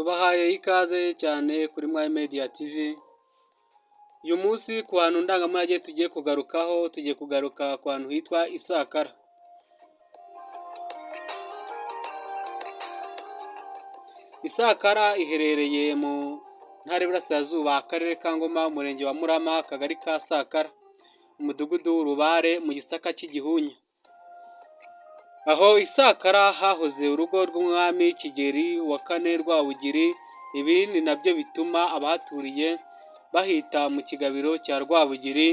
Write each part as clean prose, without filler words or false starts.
Tubahaye ikaze cyane kuri Mwayi Media TV. Uyu munsi ku hantu ndangamurage tugiye kugarukaho, tugiye kugaruka ku hantu hitwa Isakara. Isakara iherereye mu Ntara y'Iburasirazuba, Akarere ka Ngoma, Umurenge wa Murama, Akagari ka Sakara, Umudugudu w'Urubare, mu Gisaka cy'Igihunya. Aho Isakara hahoze urugo rw'umwami Kigeli wa kane Rwabugiri, ibi ni nabyo bituma abahaturiye bahita mu kigabiro cya Rwabugiri.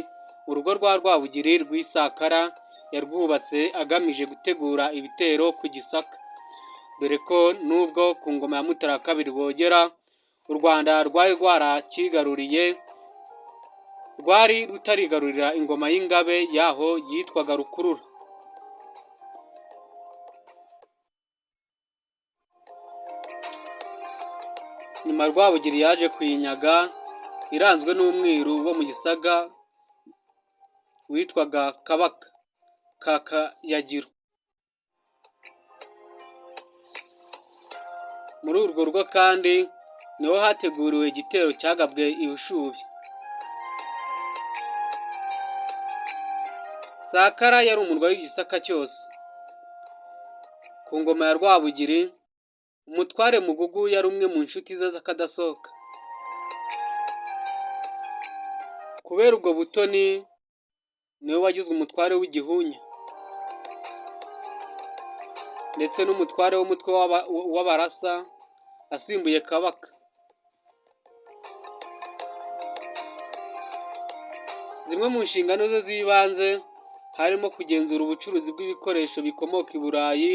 Urugo rwa Rwabugiri rw'Isakara yarwubatse agamije gutegura ibitero ku Gisaka, dore ko nubwo ku ngoma ya Mutara wa kabiri Rwogera u Rwanda rwari rwarakigaruriye, rwari rutarigarurira ingoma y'ingabe yaho yitwaga Rukurura. Nyuma Rwabugiri yaje kuyinyaga iranzwe n'umwiru wo mu Gisaga witwaga Kabaka ka Kayagiro. Muri urwo rugo kandi niho hateguriwe igitero cyagabwe i Bushubi. Sakara yari umurwa w'Igisaka cyose. Ku ngoma ya Rwabugiri, umutware Mugugu yari umwe mu nshuti ze z'akadasohoka. Kubera ubwo butoni niwe wagizwe umutware w'Igihunya ndetse n'umutware w'umutwe w'Abarasa asimbuye Kabaka. Zimwe mu nshingano ze z'ibanze harimo kugenzura ubucuruzi bw'ibikoresho bikomoka i Burayi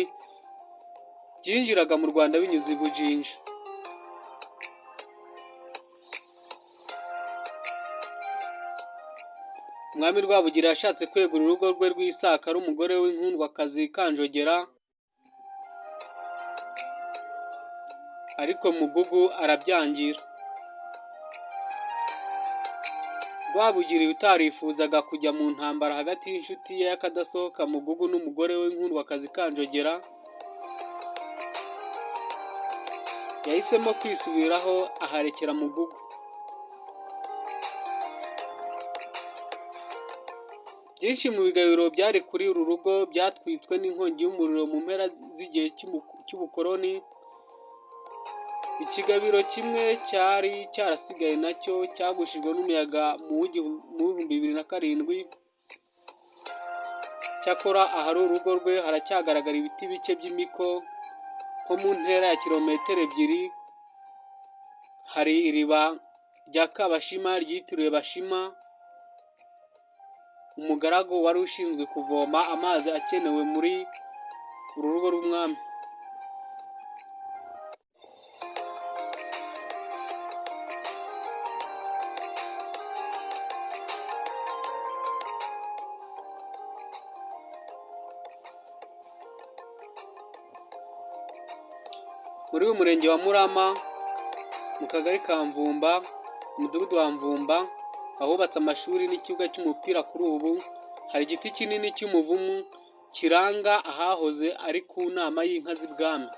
byinjiraga mu Rwanda binyuze i Bujinja. Umwami Rwabugiri yashatse kwegura urugo rwe rw'Isakara umugore w'inkundwakazi Kanjogera, ariko Mugugu arabyangira. Rwabugiri utarifuzaga kujya mu ntambara hagati y'inshuti ye y'akadasohoka Mugugu n'umugore w'inkundwakazi Kanjogera, yahisemo kwisubiraho aharekera Mugugu. Byinshi mu bigabiro byari kuri uru rugo byatwitswe n'inkongi y'umuriro mu mpera z'igihe cy'ubukoloni. Ikigabiro kimwe cyari cyarasigaye nacyo cyagushijwe n'umuyaga mu 2007. Cyakora ahari urugo rwe haracyagaragara ibiti bike by'imiko, nko mu ntera ya kilometero 2 hari iriba rya Kabashima ryitiriwe Bashima, umugaragu wari ushinzwe kuvoma amazi akenewe muri uru rugo rw'umwami. Muri uyu murenge wa Murama, mu kagari ka Mvumba, umudugudu wa Mvumba, ahubatse amashuri n'ikibuga cy'umupira kuri ubu, hari igiti kinini cy'umuvumu kiranga ahahoze ari ku nama y'inka z'ibwami.